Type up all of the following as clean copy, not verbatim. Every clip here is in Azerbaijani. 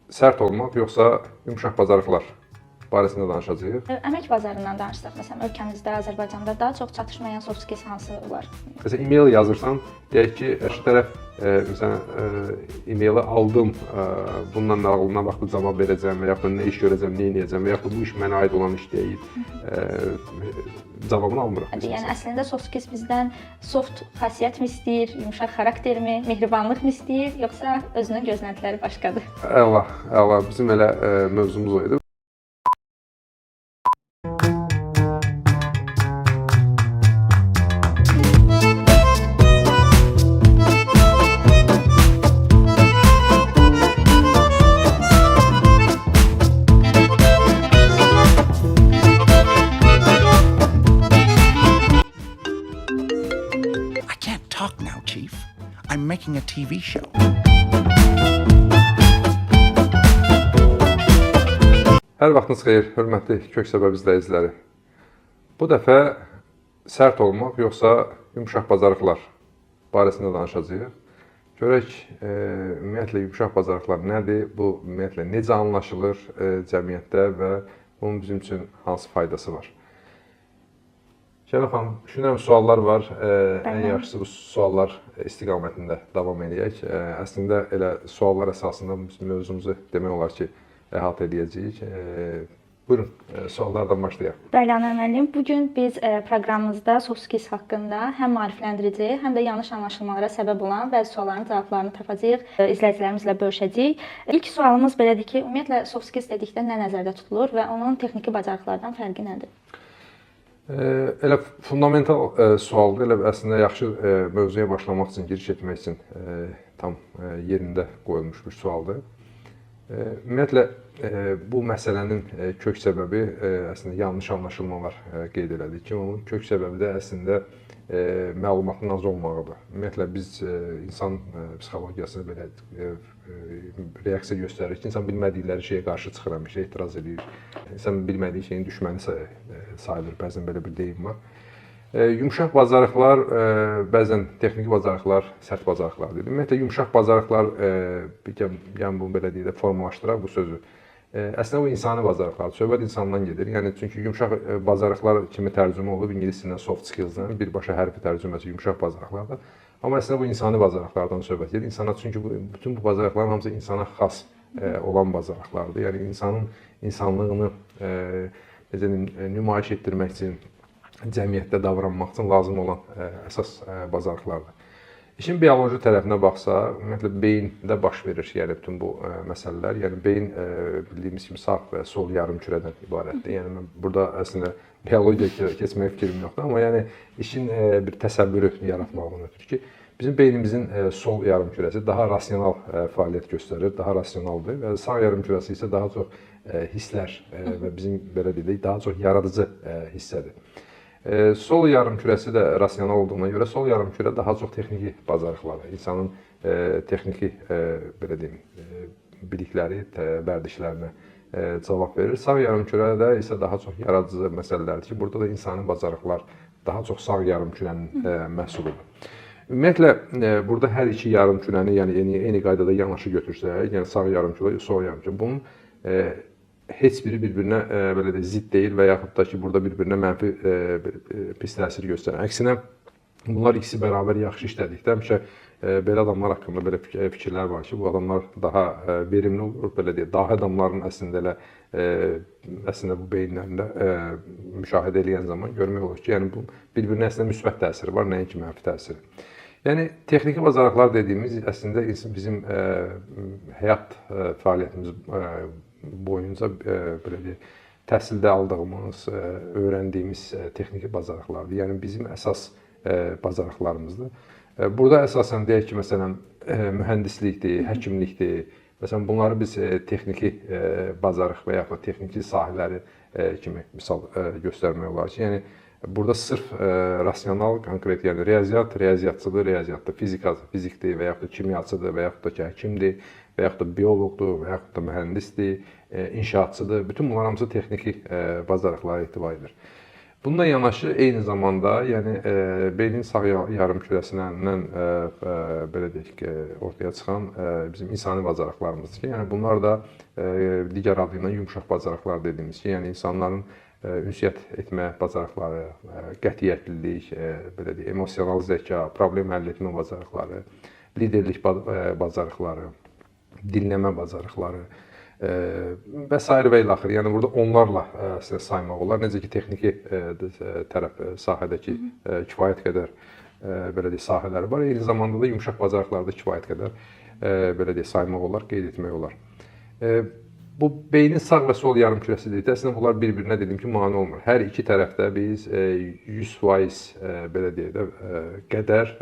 Sərt olmaq yoxsa yumşaq bacarıqlar barəsində danışacağıq. Əmək bazarından danışsaq, məsələn, ölkəmizdə, Azərbaycanda daha çox çatışmayan soft skills hansı olar? Məsələn, e-mail yazırsan, deyək ki, qarşı tərəf məsələn, e-maili aldım, bununla bağlı nə vaxt cavab verəcəm və yaxud da nə iş görəcəm, nə edəcəm və yaxud da bu iş mənə aid olan iş deyil. Cavabını almırıq biz. Yəni əslində soft skills bizdən soft xasiyyət mi istəyir, yumşaq xaraktermi, mehribanlıq mı istəyir, yoxsa özünün gözləntiləri başqadır? Əla, əla. Bizim elə mövzumuz o idi. I can't talk now, Chief. I'm making a TV show. Hər vaxtınız xeyir, hörmətli Kök Səbəb izləyiciləri. Bu dəfə sərt olmaq yoxsa yumşaq bacarıqlar barəsində danışacağıq. Görək, ümumiyyətlə yumşaq bacarıqlar nədir, bu ümumiyyətlə necə anlaşılır cəmiyyətdə və bunun bizim üçün hansı faydası var? Şərəf xanım, düşünürəm suallar var. Ən yaxşısı bu suallar istiqamətində davam eləyək. Əslində elə suallar əsasında biz mövzumuzu demək olar ki, əhatə eləyəcəyik. Buyurun, suallardan başlayaq. Bəli, Anar müəllim, bu gün biz proqramımızda soft skills haqqında həm maarifləndirici, həm də yanlış anlaşılmalara səbəb olan bəzi sualların cavablarını tapacağıq, izləyicilərimizlə bölüşəcəyik. İlk sualımız belədir ki, ümumiyyətlə soft skills dedikdə nə nəzərdə tutulur və onun texniki bacarıqlardan fərqi nədir? Elə fundamental sualdır. Elə əslində yaxşı mövzuya başlamaq üçün, giriş etmək üçün tam yerində qoyulmuş bir sualdır. Ümumiyyətlə bu məsələnin kök səbəbi əslində yanlış anlaşılmalar qeyd elədik ki, onun kök səbəbi də əslində məlumatın az olmağıdır. Ümumiyyətlə biz insan psixologiyasında belə reaksiya göstərir ki, insan bilmədikləri şeyə qarşı çıxır həmişə, etiraz eləyir. İnsan bilmədiyi şeyin düşməni sayılır. Bəzən belə bir deyim var. Yumşaq bacarıqlar, bəzən texniki bacarıqlar, sərt bacarıqlar deyilir. Ümumiyyətlə yumşaq bacarıqlar, yəni bunu belə deyək də formalaşdıraq bu sözü. Əslində bu insani bacarıqlardır. Söhbət insandan gedir. Yəni çünki yumşaq bacarıqlar kimi tərcümə olub ingilis dilindən soft skills-dən birbaşa hərfi tərcüməsi yumşaq bacarıqlardır. Amma əslində bu insani bacarıqlardan söhbət gedir. İnsana, çünki bu bütün bu bacarıqların hamısı insana xas olan bacarıqlardır. Yəni insanın insanlığını necə deyim, nümayiş etdirmək üçün, cəmiyyətdə davranmaq üçün lazım olan əsas bacarıqlardır. İşin bioloji tərəfinə baxsaq, ümumiyyətlə beyində baş verir, yəni bütün bu məsələlər. Yəni beyin bildiyimiz kimi sağ və sol yarımkürədən ibarətdir. Yəni mən burada əslində biologiyaya keçməyə fikrim yoxdur, amma yəni işin bir təsəvvürü yaratmaqdan ötürü ki, bizim beynimizin sol yarımkürəsi daha rasional fəaliyyət göstərir, daha rasionaldır və sağ yarımkürəsi isə daha çox hisslər və bizim belə deyək, daha çox yaradıcı hissədir. Sol yarımkürəsi də rasional olduğuna görə sol yarımkürə daha çox texniki bacarıqları, insanın texniki belə deyim, bilikləri, vərdişlərinə cavab verir. Sağ yarımkürə də isə daha çox yaradıcı məsələlərdir ki, burada da insani bacarıqlar daha çox sağ yarımkürənin məhsuludur. Ümumiyyətlə burada hər iki yarımkürəni, yəni eyni qaydada yanaşı götürsək, yəni sağ yarımkürə, sol yarımkürə, bunun heç biri bir-birinə belə deyək, zidd deyil və yaxud da ki, burada bir-birinə mənfi pis təsir göstərir. Əksinə, bunlar ikisi bərabər yaxşı işlədikdə həmişə belə adamlar haqqında belə fikirlər var ki, bu adamlar daha verimli olur, belə deyək, dahi adamların əslində elə əslində bu beyinlərində müşahidə eləyən zaman görmək olur ki, yəni bu bir-birinə əslində müsbət təsiri var, nəinki mənfi təsiri. Yəni texniki bacarıqlar dediyimiz əslində bizim həyat fəaliyyətimiz boyunca belə deyək, təhsildə aldığımız, öyrəndiyimiz texniki bacarıqlardır. Yəni bizim əsas bacarıqlarımızdır. Burada əsasən deyək ki, məsələn, mühəndislikdir, həkimlikdir. Məsələn, bunları biz texniki bacarıq və yaxud da texniki sahələri kimi misal göstərmək olar ki, yəni burada sırf rasional, konkret, yəni riyaziyyat, riyaziyyatçıdır, riyaziyyatdır, fizika, fizikdir və yaxud da kimyaçıdır və yaxud da ki, həkimdir və yaxud da bioloqdur və yaxud da mühəndisdir, inşaatçıdır. Bütün bunlar hamısı texniki bacarıqlara ehtiva edir. Bununla yanaşı eyni zamanda, yəni beynin sağ yarımkürəsindən belə deyək ki, ortaya çıxan bizim insani bacarıqlarımızdır ki, yəni bunlar da digər adı ilə yumşaq bacarıqlar dediyimiz ki, yəni insanların ünsiyyət etmə bacarıqları, qətiyyətlilik, belə deyək, emosional zəka, problem həll etmə bacarıqları, liderlik bacarıqları, dinləmə bacarıqları və sairə və ilaxır. Yəni burada onlarla sizə saymaq olar. Necə ki texniki tərəf sahədəki kifayət qədər belə deyək sahələri var. Eyni zamanda da yumşaq bacarıqlarda kifayət qədər belə deyək saymaq olar, qeyd etmək olar. Bu beynin sağ və sol yarımkürəsi dedikdə əslində bunlar bir-birinə dediyim ki, mane olmur. Hər iki tərəfdə biz 100% belə deyək də qədər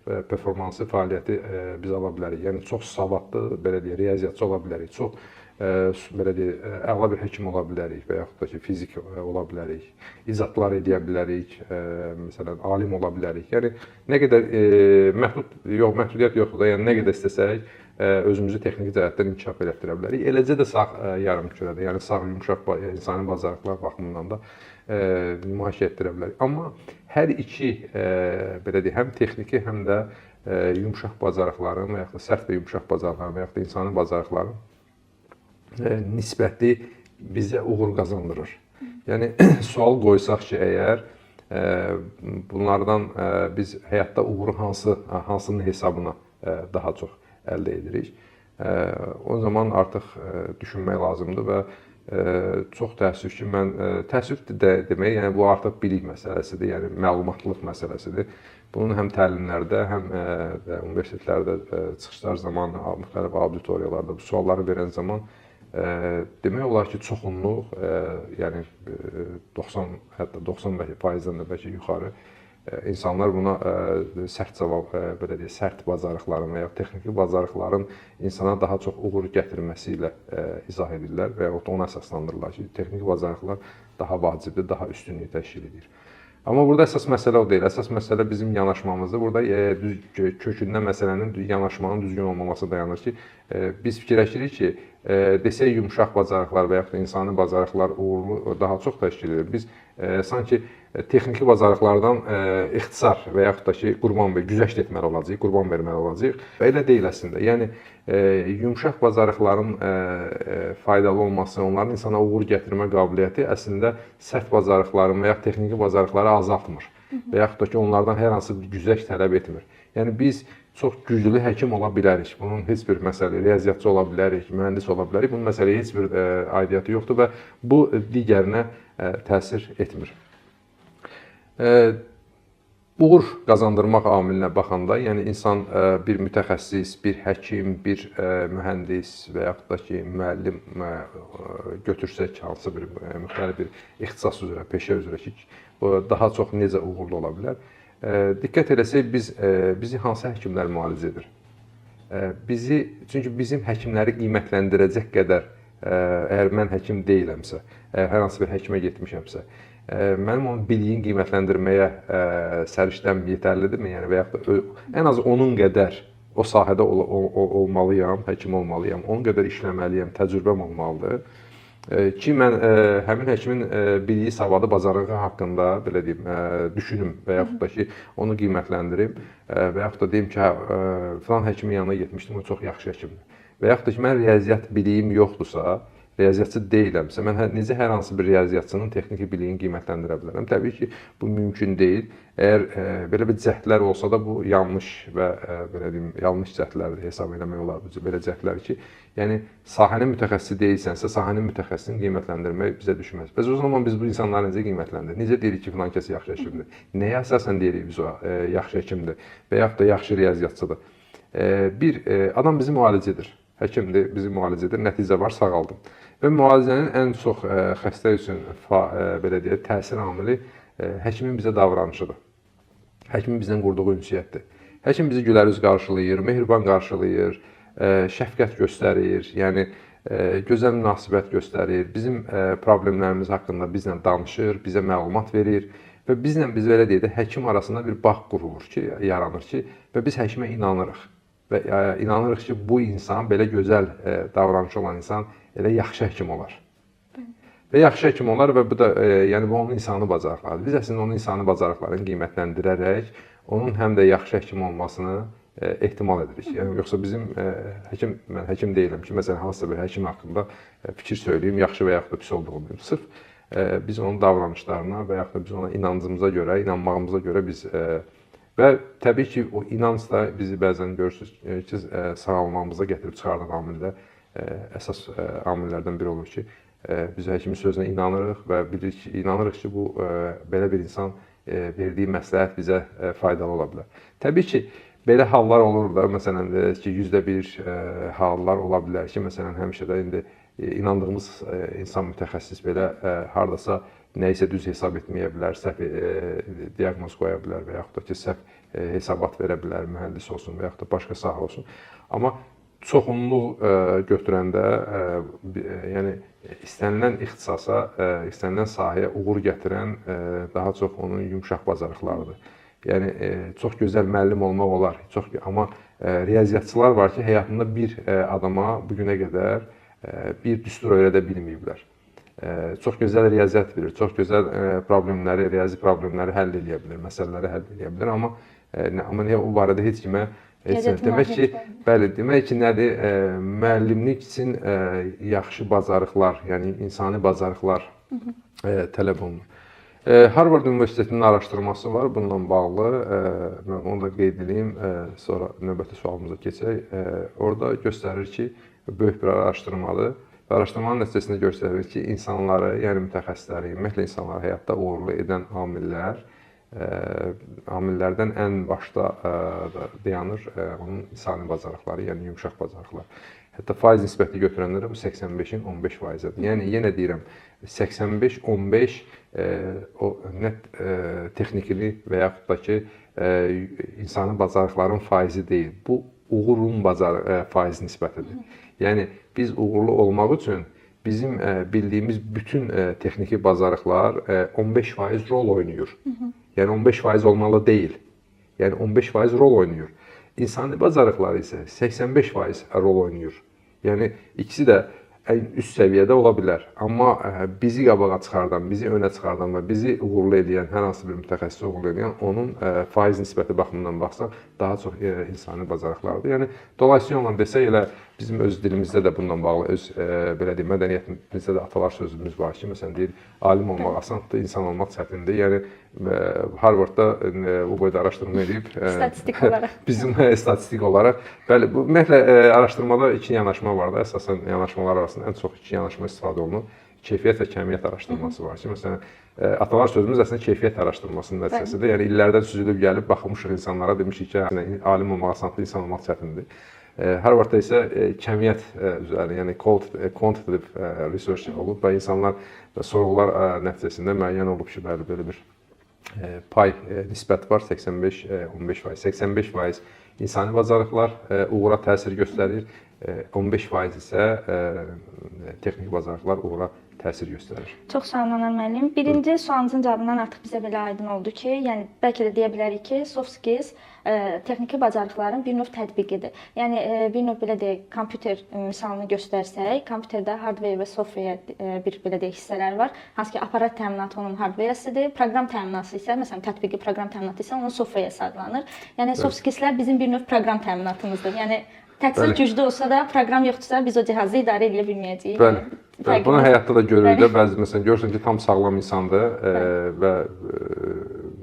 performansı, fəaliyyəti biz ala bilərik. Yəni çox savadlı, belə deyək, riyaziyyatçı ola bilərik, çox belə deyək, əla bir həkim ola bilərik və yaxud da ki, fizik ola bilərik, icadlar edə bilərik, məsələn, alim ola bilərik. Yəni nə qədər məhdudiyyət yoxdur da, yəni nə qədər istəsək özümüzü texniki cəhətdən inkişaf elətdirə bilərik. Eləcə də sağ yarımkürədə, yəni sağ yumşaq insani bacarıqlar baxımından da nümayiş etdirə bilərik. Amma hər iki belə deyək, həm texniki, həm də yumşaq bacarıqların və yaxud da sərt və yumşaq bacarıqların və yaxud da insani bacarıqların nisbəti bizə uğur qazandırır. Yəni sual qoysaq ki, əgər bunlardan biz həyatda uğuru hansının hesabına daha çox əldə edirik, o zaman artıq düşünmək lazımdır və çox təəssüf ki, mən təəssüf də demək, yəni bu artıq bilik məsələsidir, yəni məlumatlılıq məsələsidir. Bunun həm təlimlərdə, həm də universitetlərdə çıxışlar zamanı, müxtəlif auditoriyalarda bu sualları verən zaman demək olar ki, çoxunluq, yəni 90, hətta 90%-dən də bəlkə yuxarı insanlar buna sərt cavab, belə deyək, sərt bacarıqların və ya texniki bacarıqların insana daha çox uğur gətirməsi ilə izah edirlər və ya ona əsaslandırırlar ki, texniki bacarıqlar daha vacibdir, daha üstünlük təşkil edir. Amma burada əsas məsələ o deyil. Əsas məsələ bizim yanaşmamızdır. Burada kökündə məsələnin yanaşmanın düzgün olmaması dayanır ki, biz fikirləşirik ki, desək yumşaq bacarıqlar və yaxud da insani bacarıqlar uğurlu daha çox təşkil edir. Biz sanki texniki bacarıqlardan ixtisar və yaxud da ki, qurban ver, güzəşt etməli olacağıq, qurban verməli olacağıq. Elə deyil əslində. Yəni yumşaq bacarıqların faydalı olması, onların insana uğur gətirmə qabiliyyəti əslində sərt bacarıqların və yaxud texniki bacarıqları azaltmır və yaxud da ki, onlardan hər hansı bir güzəşt tələb etmir. Yəni biz çox güclü həkim ola bilərik. Bunun heç bir məsələ, riyaziyyatçı ola bilərik, mühəndis ola bilərik. Bunun məsələyə heç bir aidiyyatı yoxdur və bu digərinə təsir etmir. Uğur qazandırmaq amilinə baxanda, yəni insan bir mütəxəssis, bir həkim, bir mühəndis və yaxud da ki, müəllim götürsək hansı bir müxtəlif bir ixtisas üzrə, peşə üzrə ki, daha çox necə uğurlu ola bilər? Diqqət eləsək bizi hansı həkimlər müalicə edir? Bizi, çünki bizim həkimləri qiymətləndirəcək qədər, əgər mən həkim deyiləmsə, əgər hər hansı bir həkimə getmişəmsə, mənim onun biliyini qiymətləndirməyə səriştəm yetərlidirmi? Yəni və yaxud da ən az onun qədər o sahədə olmalıyam, həkim olmalıyam, onun qədər işləməliyəm, təcrübəm olmalıdır ki, mən həmin həkimin biliyi, savadı, bacarığı haqqında belə deyim, düşünüm və yaxud da ki, onu qiymətləndirim və yaxud da deyim ki, hə, filan həkimin yanına getmişdim, o çox yaxşı həkimdir. Və yaxud da ki, mən riyaziyyat biliyim yoxdursa, riyaziyyatçı deyiləmsə, mən necə hər hansı bir riyaziyyatçının texniki biliyini qiymətləndirə bilərəm? Təbii ki, bu mümkün deyil. Əgər belə bir cəhdlər olsa da bu yanlış və belə deyim, yanlış cəhdlərdir, hesab eləmək olar bu belə cəhdlər ki, yəni sahənin mütəxəssisi deyilsənsə, sahənin mütəxəssisini qiymətləndirmək bizə düşməz. Bəs o zaman biz bu insanları necə qiymətləndiririk? Necə deyirik ki, filan kəs yaxşı həkimdir? Nəyə əsasən deyirik biz o yaxşı həkimdir və yaxud da yaxşı riyaziyyatçıdır? Bir adam bizi müalicə edir. Həkimdir, bizi müalicə edir, nəticə var, sağaldım. Və müalicənin ən çox xəstə üçün belə deyək, təsir amili həkimin bizə davranışıdır. Həkimin bizdən qurduğu ünsiyyətdir. Həkim bizi gülərüz qarşılayır, mehriban qarşılayır, şəfqət göstərir, yəni gözəl münasibət göstərir, bizim problemlərimiz haqqında bizlə danışır, bizə məlumat verir və bizlə biz belə deyək də, həkim arasında bir bağ qurulur ki, yaranır ki, və biz həkimə inanırıq. Və inanırıq ki, bu insan, belə gözəl davranışı olan insan elə yaxşı həkim olar. Və yaxşı həkim olar və bu da yəni bu onun insani bacarıqlarıdır. Biz əslində onun insani bacarıqlarını qiymətləndirərək onun həm də yaxşı həkim olmasını ehtimal edirik. Yəni yoxsa bizim həkim, mən həkim deyiləm ki, məsələn hansısa bir həkim haqqında fikir söyləyim, yaxşı və yaxud da pis olduğunu deyim. Sırf biz onun davranışlarına və yaxud da biz ona inancımıza görə, inanmağımıza görə biz və təbii ki, o inanc da bizi bəzən görürsünüz ki, sağalmamıza gətirib çıxardan amildə əsas amillərdən biri olur ki, biz həkimin sözünə inanırıq və bilirik ki, inanırıq ki, bu belə bir insan verdiyi məsləhət bizə faydalı ola bilər. Təbii ki, belə hallar olur da, məsələn, ki, 1% hallar ola bilər ki, məsələn, həmişə də indi inandığımız insan mütəxəssis belə hardasa nə isə düz hesab etməyə bilər, səhv diaqnoz qoya bilər və yaxud da ki, səhv hesabat verə bilər, mühəndis olsun və yaxud da başqa sahə olsun. Amma çoxunluq götürəndə, yəni istənilən ixtisasa, istənilən sahəyə uğur gətirən daha çox onun yumşaq bacarıqlarıdır. Yəni çox gözəl müəllim olmaq olar, çox, amma riyaziyyatçılar var ki, həyatında bir adama bu günə qədər bir düstur öyrədə bilməyiblər. Çox gözəl riyaziyyat bilir, çox gözəl problemləri, riyazi problemləri həll eləyə bilər, məsələləri həll eləyə bilər, amma amma o barədə heç kimə demək ki, bəli, demək ki, nədir? Müəllimlik üçün yaxşı bacarıqlar, yəni insani bacarıqlar tələb olunur. Harvard Universitetinin araşdırması var bununla bağlı. Mən onu da qeyd edeyim, sonra növbəti sualımıza keçək. Orada göstərir ki, böyük bir araşdırmadır. Və araşdırmanın nəticəsində göstərir ki, insanları, yəni mütəxəssisləri, ümumiyyətlə insanları həyatda uğurlu edən amillər, amillərdən ən başda dayanır onun insani bacarıqları, yəni yumşaq bacarıqlar. Hətta faiz nisbəti götürəndə də bu 85-in 15%-dir. Yəni yenə deyirəm, 85-15 o nə texnikini və yaxud da ki, insani bacarıqların faizi deyil. Bu uğurun faiz nisbətidir. Yəni biz uğurlu olmaq üçün bizim bildiyimiz bütün texniki bacarıqlar 15% rol oynayır. Yəni 15% olmalı deyil. Yəni 15% rol oynayır. İnsani bacarıqlar isə 85% rol oynayır. Yəni ikisi də ən üst səviyyədə ola bilər. Amma bizi qabağa çıxardan, bizi önə çıxardan və bizi uğurlu eləyən, hər hansı bir mütəxəssisi uğurlu eləyən onun faiz nisbəti baxımından baxsaq daha çox insani bacarıqlardır. Yəni dolayısıyla yolla desək elə bizim öz dilimizdə də bununla bağlı öz belə deyim, mədəniyyətimizdə də atalar sözümüz var ki, məsələn deyir, alim olmaq asandır, insan olmaq çətindir. Yəni Harvardda bu boyda araşdırma edib statistik olaraq bizim statistik olaraq bəli, bu ümumiyyətlə araşdırmada iki yanaşma var da, əsasən yanaşmalar arasında ən çox iki yanaşma istifadə olunur. Keyfiyyət və kəmiyyət araşdırması var ki, məsələn, atalar sözümüz əslində keyfiyyət araşdırmasının nəticəsidir. Yəni illərdən süzülüb gəlib baxılmışıq insanlara, demişik ki, alim olmaq asandır, insan olmaq çətindir. Harvardda isə kəmiyyət üzərinə, yəni quantitative research olub və insanlar sorğular nəticəsində müəyyən olub ki, bəli, belə bir pay nisbət var, 85-15%. 85% insani bacarıqlar uğura təsir göstərir, 15% isə texniki bacarıqlar uğura təsir göstərir. Çox sağ olun Anar müəllim. Birinci sualınızın cavabından artıq bizə belə aydın oldu ki, yəni bəlkə də deyə bilərik ki, soft skills texniki bacarıqların bir növ tətbiqidir. Yəni bir növ belə deyək, kompüter misalını göstərsək, kompüterdə hardware və software bir belə deyək hissələr var. Hansı ki, aparat təminatı onun hardware-sidir, proqram təminatı isə, məsələn, tətbiqi proqram təminatı isə onun software-si adlanır. Yəni soft skills-lər bizim bir növ proqram təminatımızdır. Yəni təchizat güclü olsa da, proqram yoxdursa biz o cihazı idarə edə bilməyəcəyik. Bəli. Bəli, bunu həyatda da görürük də. Bəzi məsələn görürsən ki, tam sağlam insandır və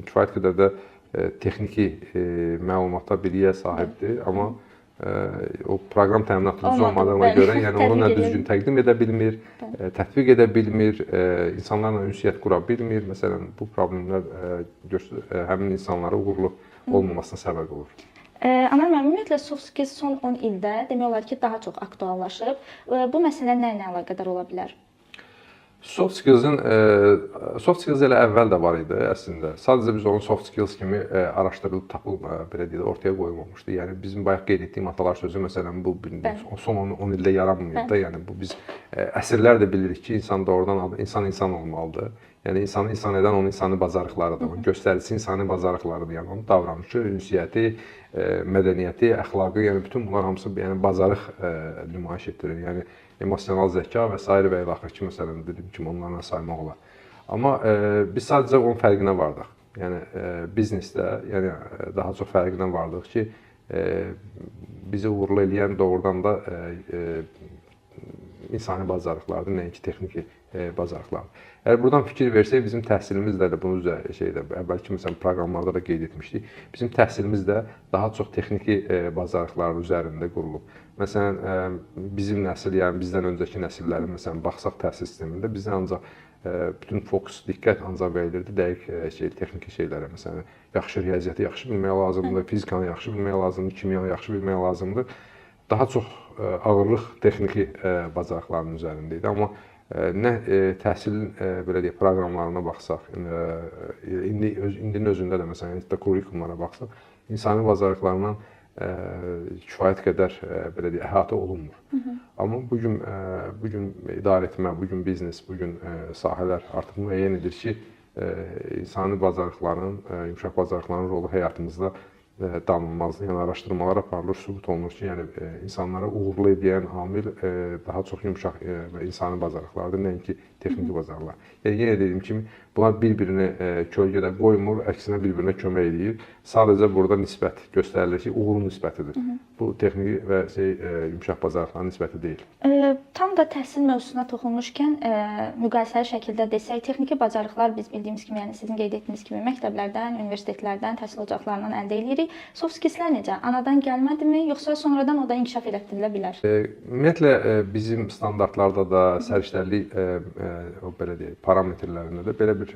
kifayət qədər də texniki məlumata, biliyə sahibdir, amma o proqram təminatı düz olmadığına görə, yəni onu nə düzgün təqdim edə bilmir, tətbiq edə bilmir, insanlarla ünsiyyət qura bilmir. Məsələn, bu problemlər həmin insanlara uğurlu olmamasına səbəb olur. Anar müəllim, ümumiyyətlə soft skills son 10 ildə demək olar ki, daha çox aktuallaşıb. Bu məsələ nə ilə əlaqədar ola bilər? Soft skills-in soft skills elə əvvəl də var idi əslində. Sadəcə biz onun soft skills kimi araşdırılıb tapılıb, belə deyək, ortaya qoyulmamışdı. Yəni bizim bayaq qeyd etdiyim atalar sözü məsələn bu son 10 ildə yaranmayıb da. Yəni bu biz əsrlərdir bilirik ki, insan doğrudan insan insan olmalıdır. Yəni insanı insan edən onun insani bacarıqlarıdır, onun göstəricisi insani bacarıqlarıdır. Yəni onun davranışı, ünsiyyəti, mədəniyyəti, əxlaqı, yəni bütün bunlar hamısı yəni bacarıq nümayiş etdirir. Yəni emosional zəka və sair və ilaxır ki, məsələn dediyim kimi onlarla saymaq olar. Amma biz sadəcə onun fərqinə vardıq. Yəni biznesdə, yəni daha çox fərqinə vardıq ki, bizi uğurlu eləyən doğrudan da insani bacarıqlardır, nəinki texniki bacarıqlardır. Əgər buradan fikir versək, bizim təhsilimiz də bunun üzrə şeydə əvvəlki məsələn proqramlarda da qeyd etmişdik. Bizim təhsilimiz də daha çox texniki bacarıqların üzərində qurulub. Məsələn, bizim nəsil, yəni bizdən öncəki nəsillərin məsələn baxsaq təhsil sistemində bizdə ancaq bütün fokus, diqqət ancaq verilirdi dəqiq şey, texniki şeylərə. Məsələn, yaxşı riyaziyyatı yaxşı bilmək lazımdır, fizikanı yaxşı bilmək lazımdır, kimyanı yaxşı bilmək lazımdır. Daha çox ağırlıq texniki bacarıqların üzərində idi. Amma nə təhsilin belə deyək proqramlarına baxsaq, indinin özündə də məsələn hətta kurikulumlara baxsaq, insani bacarıqlarla kifayət qədər belə deyək əhatə olunmur. Hı -hı. Amma bu gün bu gün idarə etmə, bu gün biznes, bu gün sahələr artıq müəyyən edir ki, insani bacarıqların, yumşaq bacarıqların rolu həyatımızda danılmazdır. Yəni araşdırmalar aparılır, sübut olunur ki, yəni insanlara uğurlu edən amil daha çox yumşaq və insani bacarıqlardır, nəinki texniki bacarıqlar. Yəni yenə dediyim kimi bunlar bir-birini kölgədə qoymur, əksinə bir-birinə kömək eləyir. Sadəcə burada nisbət göstərilir ki, uğurun nisbətidir. Hı -hı. Bu texniki və yumşaq bacarıqların nisbəti deyil. Tam da təhsil mövzusuna toxunmuşkən müqayisəli şəkildə desək, texniki bacarıqlar biz bildiyimiz kimi, yəni sizin qeyd etdiyiniz kimi məktəblərdən, universitetlərdən, təhsil ocaqlarından əldə edirik. Soft skills-lər necə? Anadan gəlmədimi, yoxsa sonradan o da inkişaf elətdirilə bilər? Ümumiyyətlə bizim standartlarda da səriştəlilik o belə deyək, parametrlərində də belə bir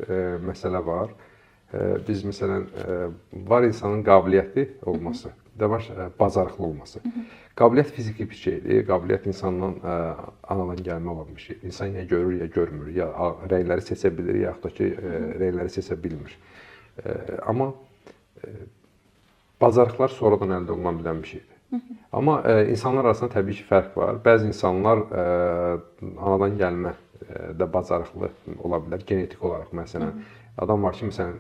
məsələ var. Biz məsələn var insanın qabiliyyəti olması, də var bacarıqlı olması. Qabiliyyət fiziki bir şeydir. Qabiliyyət insandan anadan gəlmə olan bir şeydir. İnsan ya görür, ya görmür, ya rəngləri seçə bilir, yaxud da ki, rəngləri seçə bilmir. Amma bacarıqlar sonradan əldə oluna bilən bir şeydir. Amma insanlar arasında təbii ki, fərq var. Bəzi insanlar anadan gəlmə də bacarıqlı ola bilər, genetik olaraq məsələn. Adam var ki, məsələn,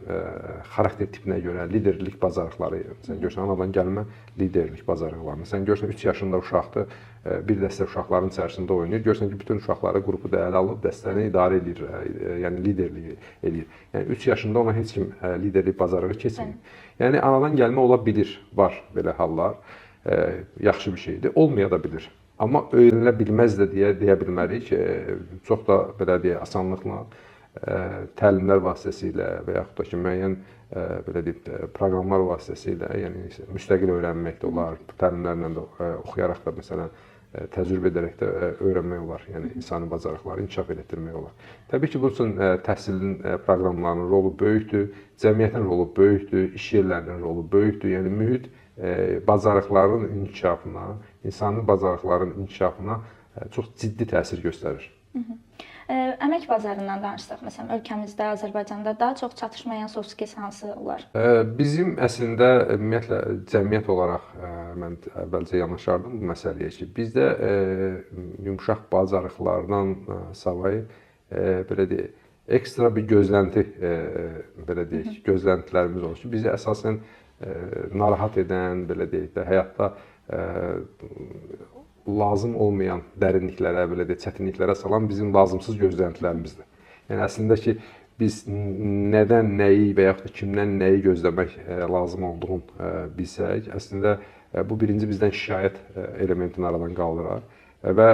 xarakter tipinə görə liderlik bacarıqları, məsələn, görürsən anadan gəlmə liderlik bacarığı var. Məsələn, görürsən 3 yaşında uşaqdır, bir dəstə uşaqların içərisində oynayır. Görürsən ki, bütün uşaqları qrupu da ələ alıb dəstəni idarə eləyir, yəni liderlik eləyir. Yəni 3 yaşında ona heç kim liderlik bacarığı keçmir. Yəni anadan gəlmə ola bilir, var belə hallar. Yaxşı bir şeydir. Olmaya da bilir. Amma öyrənilə bilməz də deyə bilmərik. Çox da belə deyək asanlıqla təlimlər vasitəsilə və yaxud da ki, müəyyən belə deyək proqramlar vasitəsilə, yəni müstəqil öyrənmək də olar, təlimlərlə də oxuyaraq da məsələn təcrübə edərək də öyrənmək olar. Yəni insani bacarıqları inkişaf elətdirmək olar. Təbii ki, bunun üçün təhsilin proqramlarının rolu böyükdür, cəmiyyətin rolu böyükdür, iş yerlərinin rolu böyükdür. Yəni mühit bacarıqların inkişafına, insani bacarıqların inkişafına çox ciddi təsir göstərir. Əmək bazarından danışsaq, məsələn, ölkəmizdə, Azərbaycanda daha çox çatışmayan soft skills hansı olar? Bizim əslində ümumiyyətlə cəmiyyət olaraq mən əvvəlcə yanaşardım bu məsələyə ki, bizdə yumşaq bacarıqlardan savayı belə deyək, ekstra bir gözlənti belə deyək, gözləntilərimiz olur ki, bizi əsasən narahat edən, belə deyək də, həyatda lazım olmayan dərinliklərə, belə deyək, çətinliklərə salan bizim lazımsız gözləntilərimizdir. Yəni əslində ki, biz nədən nəyi və yaxud da kimdən nəyi gözləmək lazım olduğunu bilsək, əslində bu birinci bizdən şikayət elementini aradan qaldırar və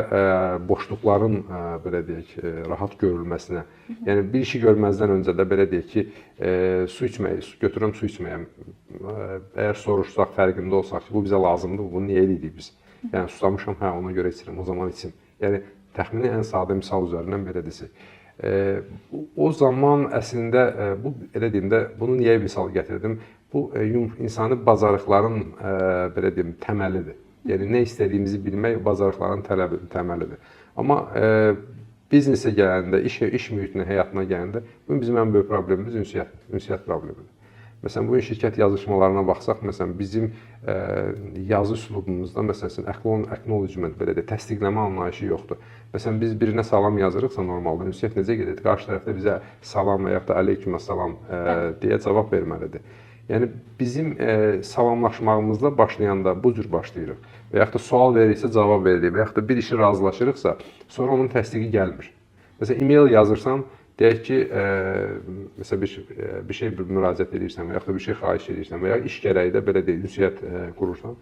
boşluqların belə deyək, rahat görülməsinə. Yəni bir işi görməzdən öncə də belə deyək ki, su içməyi, götürürəm su içməyə. Əgər soruşsaq, fərqində olsaq ki, bu bizə lazımdır, bunu niyə eləyirik biz? Yəni susamışam, hə, ona görə içirəm, o zaman içim. Yəni təxmini ən sadə misal üzərindən belə desək. O zaman əslində bu elə deyim də, bunu niyə misal gətirdim? Bu insani bacarıqların belə deyim təməlidir. Yəni nə istədiyimizi bilmək bacarıqların təməlidir. Amma biznesə gələndə, iş mühitinə, həyatına gələndə bu bizim ən böyük problemimiz ünsiyyət problemidir. Məsələn, bu gün şirkət yazışmalarına baxsaq, məsələn, bizim yazı üslubumuzda, məsələn, acknowledgement, belə deyək, təsdiqləmə anlayışı yoxdur. Məsələn, biz birinə salam yazırıqsa normalda ünsiyyət necə gedir? Qarşı tərəfdə bizə salam və yaxud da aleyküməssalam deyə cavab verməlidir. Yəni bizim salamlaşmağımızda başlayanda bu cür başlayırıq. Və yaxud da sual veririksə cavab veririk və yaxud da bir işi razılaşırıqsa, sonra onun təsdiqi gəlmir. Məsələn, e-mail yazırsan, deyək ki, məsələn bir şey bir müraciət edirsən və yaxud da bir şey xahiş edirsən və ya iş gərəyi də belə deyək, ünsiyyət qurursan.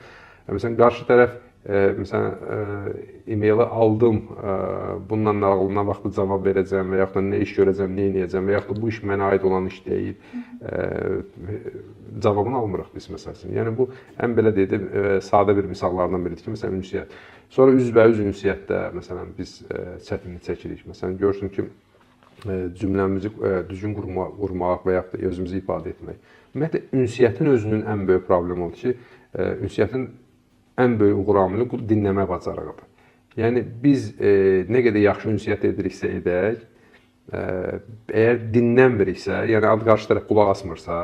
Məsələn, qarşı tərəf məsələn e-maili aldım, bununla bağlı nə vaxt cavab verəcəm və yaxud da nə iş görəcəm, nə edəcəm və yaxud da bu iş mənə aid olan iş deyil. Cavabını almırıq biz məsələn. Yəni bu ən belə deyək də sadə bir misallardan biridir ki, məsələn ünsiyyət. Sonra üzbəüz ünsiyyətdə məsələn biz çətinlik çəkirik. Məsələn görürsün ki, cümləmizi düzgün qurmaq və yaxud da özümüzü ifadə etmək. Ümumiyyətlə ünsiyyətin özünün ən böyük problemi odur ki, ünsiyyətin ən böyük uğur amili dinləmə bacarığıdır. Yəni biz nə qədər yaxşı ünsiyyət ediriksə edək, əgər dinlənmiriksə, yəni ad qarşı tərəf qulaq asmırsa,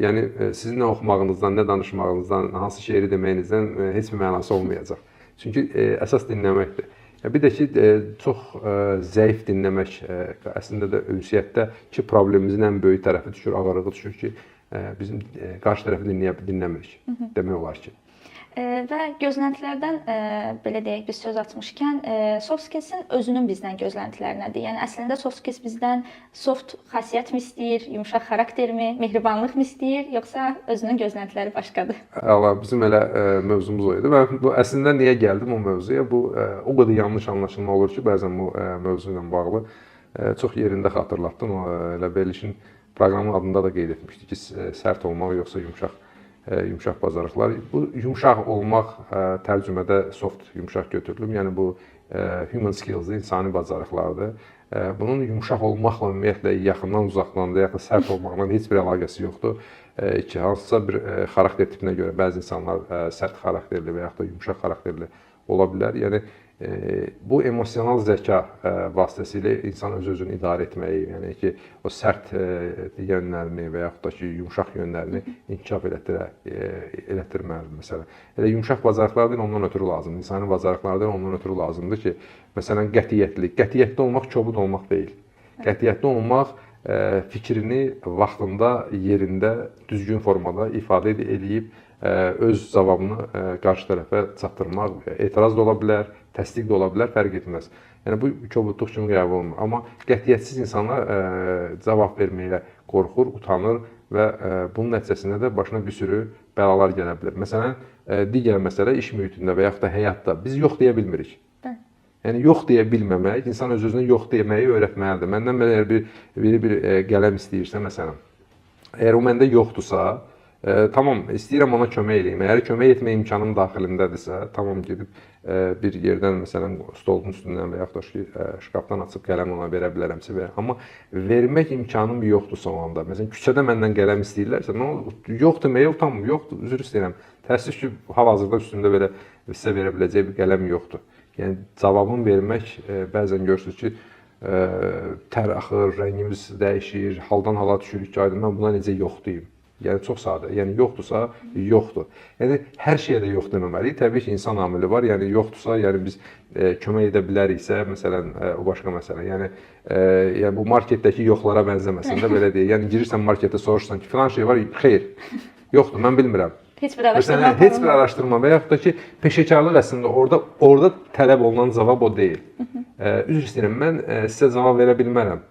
yəni sizin nə oxumağınızdan, nə danışmağınızdan, hansı şeiri deməyinizdən heç bir mənası olmayacaq. Çünki əsas dinləməkdir. Bir də ki, çox zəif dinləmək əslində də ünsiyyətdə ki, problemimizin ən böyük tərəfi düşür, ağırlığı düşür ki, bizim qarşı tərəfi dinləmirik demək olar ki. Və gözləntilərdən belə deyək, biz söz açmışkən, soft skills-in özünün bizdən gözləntiləri nədir? Yəni əslində soft skills bizdən soft xasiyyət mi istəyir, yumşaq xaraktermi, mehribanlıq mı istəyir, yoxsa özünün gözləntiləri başqadır? Əla, bizim elə mövzumuz o idi. Mən bu əslində niyə gəldim o mövzuya? Bu o qədər yanlış anlaşılma olur ki, bəzən bu mövzu ilə bağlı çox yerində xatırlatdın. O elə verilişin proqramın adında da qeyd etmişdik ki, sərt olmaq yoxsa yumşaq bacarıqlar. Bu yumşaq olmaq tərcümədə soft, yumşaq götürülür. Yəni bu human skills, insani bacarıqlardır. Bunun yumşaq olmaqla ümumiyyətlə yaxından, uzaqdan və yaxud da sərt olmaqla heç bir əlaqəsi yoxdur. Ki, hansısa bir xarakter tipinə görə bəzi insanlar sərt xarakterli və yaxud da yumşaq xarakterli ola bilər. Yəni bu emosional zəka vasitəsilə insan öz-özünü idarə etməyi, yəni ki, o sərt yönlərini və yaxud da ki, yumşaq yönlərini inkişaf elətdirməlidir məsələn. Elə yumşaq bacarıqlar deyil, ondan ötürü lazımdır. İnsani bacarıqlar deyil, ondan ötürü lazımdır ki, məsələn, qətiyyətli. Qətiyyətli olmaq kobud olmaq deyil. Qətiyyətli olmaq fikrini vaxtında, yerində, düzgün formada ifadə eləyib öz cavabını qarşı tərəfə çatdırmaq, etiraz da ola bilər, təsdiq də ola bilər, fərq etməz. Yəni bu kobudluq kimi qəbul olunmur. Amma qətiyyətsiz insanlar cavab verməyə qorxur, utanır və bunun nəticəsində də başına bir sürü bəlalar gələ bilər. Məsələn, digər məsələ iş mühitində və yaxud da həyatda biz yox deyə bilmirik. Yəni yox deyə bilməmək, insan öz-özünə yox deməyi öyrətməlidir. Məndən belə biri bir qələm istəyirsə məsələn, əgər o məndə yoxdursa, tamam, istəyirəm ona kömək eləyim. Əgər kömək etmə imkanım daxilindədirsə, tamam gedib bir yerdən məsələn stolun üstündən və yaxud da şkafdan açıb qələm ona verə bilərəmsə verərəm. Amma vermək imkanım yoxdursa o anda, məsələn küçədə məndən qələm istəyirlərsə, mən yox deməyə utanmıram, yoxdur, üzr istəyirəm. Təəssüf ki, hal-hazırda üstümdə belə sizə verə biləcək bir qələm yoxdur. Yəni cavabını vermək bəzən görürsünüz ki, tər axır, rəngimiz dəyişir, haldan hala düşürük ki, aydın mən buna necə yox deyim. Yəni çox sadə. Yəni yoxdursa, yoxdur. Yəni hər şeyə də yox deməməliyik. Təbii ki, insan amili var. Yəni yoxdursa, yəni biz kömək edə biləriksə, məsələn, o başqa məsələ. Yəni yəni bu marketdəki yoxlara bənzəməsin də belə deyək. Yəni girirsən marketə, soruşursan ki, filan şey var, xeyr. Yoxdur, mən bilmirəm. Heç bir araşdırma. Məsələn, heç bir araşdırma və yaxud da ki, peşəkarlıq əslində orada tələb olunan cavab o deyil. Üzr istəyirəm, mən sizə cavab verə bilmərəm.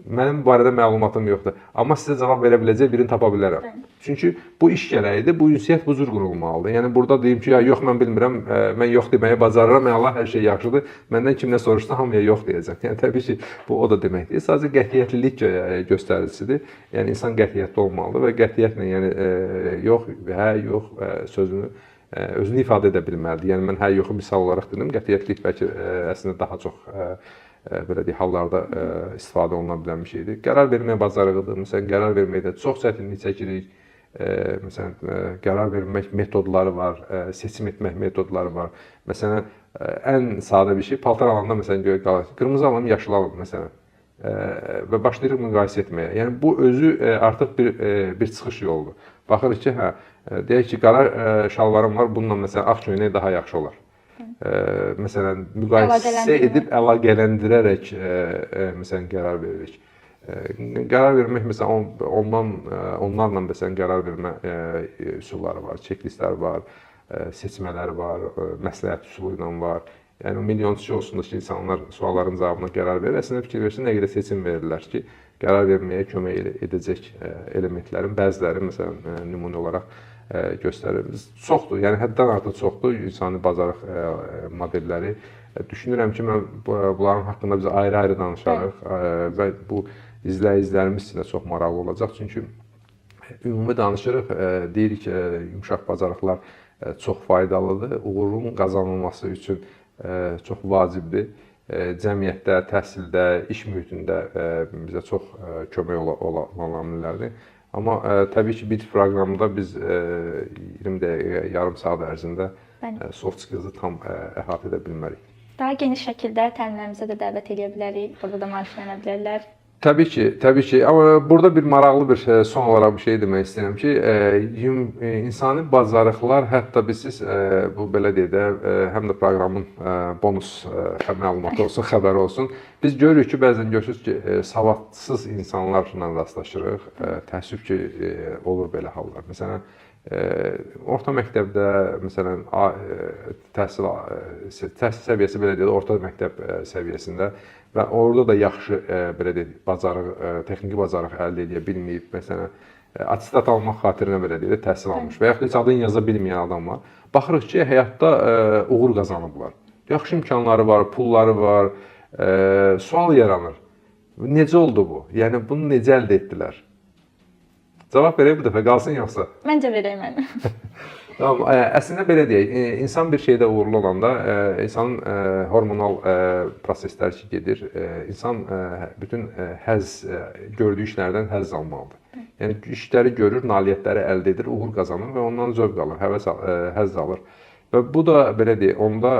Mənim bu barədə məlumatım yoxdur. Amma sizə cavab verə biləcək birini tapa bilərəm. Çünki bu iş gərəyidir, bu ünsiyyət bu cür qurulmalıdır. Yəni burada deyim ki, ya yox mən bilmirəm, mən yox deməyi bacarıram, Allah hər şey yaxşıdır. Məndən kim nə soruşsa hamıya yox deyəcəm. Yəni təbii ki, bu o da demək deyil. Sadəcə qətiyyətlilik göstəricisidir. Yəni insan qətiyyətli olmalıdır və qətiyyətlə, yəni yox, hə, yox sözünü özünü ifadə edə bilməlidir. Yəni mən hə yoxu misal olaraq dedim. Qətiyyətlilik bəlkə əslində daha çox belə deyək, hallarda istifadə oluna bilən bir şeydir. Qərar verməyə bacarığıdır. Məsələn, qərar verməkdə çox çətinlik çəkirik. Məsələn, qərar vermək metodları var, seçim etmək metodları var. Məsələn, ən sadə bir şey paltar alanda məsələn görə qalır. Qırmızı alım, yaşıl alım məsələn. Və başlayırıq müqayisə etməyə. Yəni bu özü artıq bir çıxış yoludur. Baxırıq ki, hə, deyək ki, qara şalvarım var, bununla məsələn ağ köynək daha yaxşı olar. Məsələn, müqayisə edib əlaqələndirərək məsələn qərar veririk. Qərar vermək məsələn ondan onlarla məsələn qərar vermə üsulları var, çeklistlər var, seçmələr var, məsləhət üsulu ilə var. Yəni milyonçu olsun da ki, insanlar sualların cavabına qərar verir. Əslində fikir versən nə qədər seçim verirlər ki, qərar verməyə kömək edəcək elementlərin bəziləri məsələn nümunə olaraq göstərir. Çoxdur, yəni həddən artıq çoxdur insani bacarıq modelləri. Düşünürəm ki, mən bunların haqqında biz ayrı-ayrı danışarıq və bu izləyicilərimiz üçün də çox maraqlı olacaq. Çünki ümumi danışırıq, deyirik yumşaq bacarıqlar çox faydalıdır, uğurun qazanılması üçün çox vacibdir. Cəmiyyətdə, təhsildə, iş mühitində bizə çox kömək olan amillərdir. Amma təbii ki, bir proqramda biz 20 dəqiqə, yarım saat ərzində soft skills-ı tam əhatə edə bilmərik. Daha geniş şəkildə təlimlərimizə də dəvət edə bilərik. Burada da maariflənə bilərlər. Təbii ki, təbii ki. Amma burada bir maraqlı bir son olaraq bir şey demək istəyirəm ki, insani bacarıqlar hətta bilirsiniz, bu belə deyək də, həm də proqramın bonus məlumatı olsun, xəbəri olsun. Biz görürük ki, bəzən görürsünüz ki, savadsız insanlarla rastlaşırıq. Təəssüf ki, olur belə hallar. Məsələn, orta məktəbdə, məsələn, təhsil səviyyəsi belə deyək, orta məktəb səviyyəsində və orada da yaxşı belə deyək, bacarıq, texniki bacarıq əldə edə bilməyib, məsələn, attestat almaq xatirinə belə deyək, təhsil almış və yaxud heç adını yaza bilməyən adamlar. Baxırıq ki, həyatda uğur qazanıblar. Yaxşı imkanları var, pulları var, sual yaranır. Necə oldu bu? Yəni bunu necə əldə etdilər? Cavab verək bu dəfə, qalsın yoxsa? Məncə verək mən. Tamam, əslində belə deyək, insan bir şeydə uğurlu olanda, insanın hormonal prosesləri ki gedir, insan bütün həzz, gördüyü işlərdən həzz almalıdır. Yəni işləri görür, nailiyyətləri əldə edir, uğur qazanır və ondan zövq alır, həvəs, həzz alır. Və bu da belə deyək, onda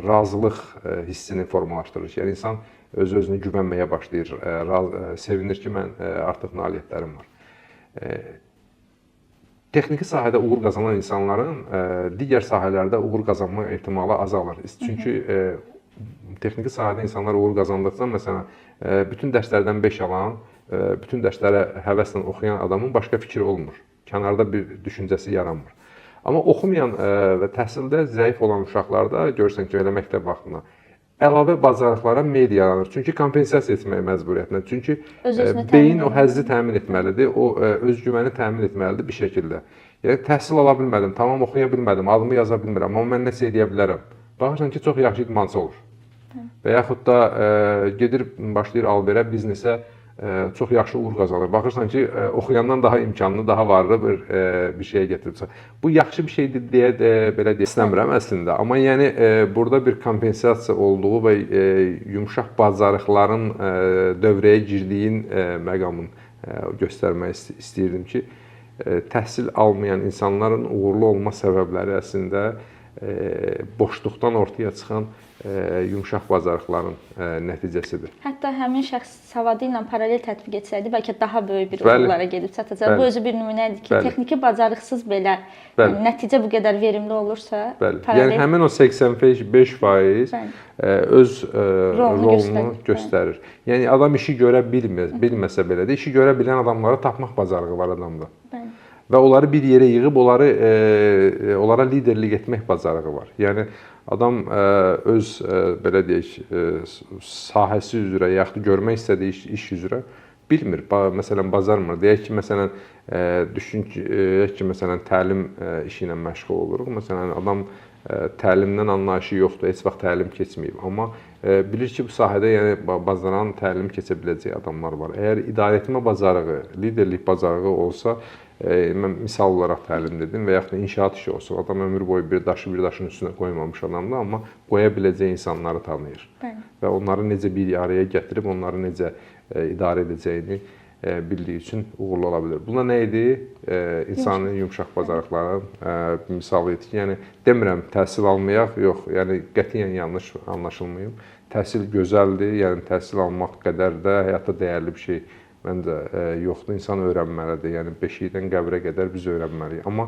razılıq hissini formalaşdırır. Yəni insan öz-özünə güvənməyə başlayır, sevinir ki, mən artıq nailiyyətlərim var. Texniki sahədə uğur qazanan insanların digər sahələrdə uğur qazanma ehtimalı azalır. Çünki texniki sahədə insanlar uğur qazandıqda, məsələn, bütün dərslərdən 5 alan, bütün dərslərə həvəslə oxuyan adamın başqa fikri olmur. Kənarda bir düşüncəsi yaranmır. Amma oxumayan və təhsildə zəif olan uşaqlarda görürsən ki, elə məktəb vaxtında əlavə bacarıqlara meyl yaranır. Çünki kompensasiya etmək məcburiyyətinə. Çünki beyin o həzzi təmin etməlidir, o özgüvəni təmin etməlidir bir şəkildə. Yəni təhsil ala bilmədim, tamam oxuya bilmədim, adımı yaza bilmirəm, amma mən nəsə eləyə bilərəm. Baxırsan ki, çox yaxşı idmançı olur. Və yaxud da gedir, başlayır alverə, biznesə çox yaxşı uğur qazanır. Baxırsan ki, oxuyandan daha imkanlı, daha varlı bir şeyə gətirib. Bu yaxşı bir şeydir deyə belə deyə istəmirəm əslində. Amma yəni burada bir kompensasiya olduğu və yumşaq bacarıqların dövrəyə girdiyin məqamın göstərmək istəyirdim ki, təhsil almayan insanların uğurlu olma səbəbləri əslində boşluqdan ortaya çıxan yumşaq bacarıqların nəticəsidir. Hətta həmin şəxs savadı ilə paralel tətbiq etsəydi, bəlkə daha böyük bir uğurlara gedib çatacaq. Bu özü bir nümunədir ki, texniki bacarıqsız belə yəni, nəticə bu qədər verimli olursa, paralel... Yəni həmin o 85% öz rolunu göstərir. Yəni adam işi görə bilməsə belə də, işi görə bilən adamları tapmaq bacarığı var adamda. Bəli. Və onları bir yerə yığıb onlara liderlik etmək bacarığı var. Yəni adam öz belə deyək, sahəsi üzrə yaxud görmək istədiyi iş üzrə bilmir. Məsələn, bacarmır. Deyək ki, məsələn, düşün ki, deyək ki, məsələn, təlim işi ilə məşğul oluruq. Məsələn, adam təlimdən anlayışı yoxdur, heç vaxt təlim keçməyib. Amma bilir ki, bu sahədə yəni bacaran, təlim keçə biləcək adamlar var. Əgər idarə etmə bacarığı, liderlik bacarığı olsa, mən misal olaraq təlim dedim və yaxud da inşaat işi olsun. Adam ömür boyu bir daşı bir daşın üstünə qoymamış adamdır, amma qoya biləcəyi insanları tanıyır. Bəli. Və onları necə bir araya gətirib, onları necə idarə edəcəyini bildiyi üçün uğurlu ola bilər. Buna nə idi? İnsanın yumşaq bacarıqları misalı idi ki, yəni demirəm təhsil almayaq, yox, yəni qətiyyən yanlış anlaşılmayım. Təhsil gözəldir, yəni təhsil almaq qədər də həyatda dəyərli bir şey məncə yoxdur. İnsan öyrənməlidir. Yəni beşikdən qəbrə qədər biz öyrənməliyik. Amma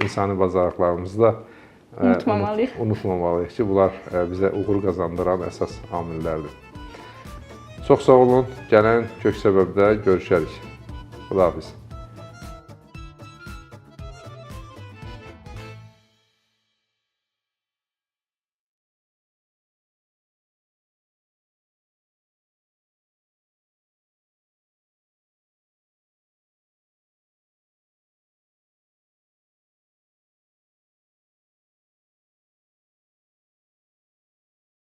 insani bacarıqlarımızı da unutmamalıyıq ki, bunlar bizə uğur qazandıran əsas amillərdir. Çox sağ olun. Gələn kök səbəbdə görüşərik. Xudahafiz.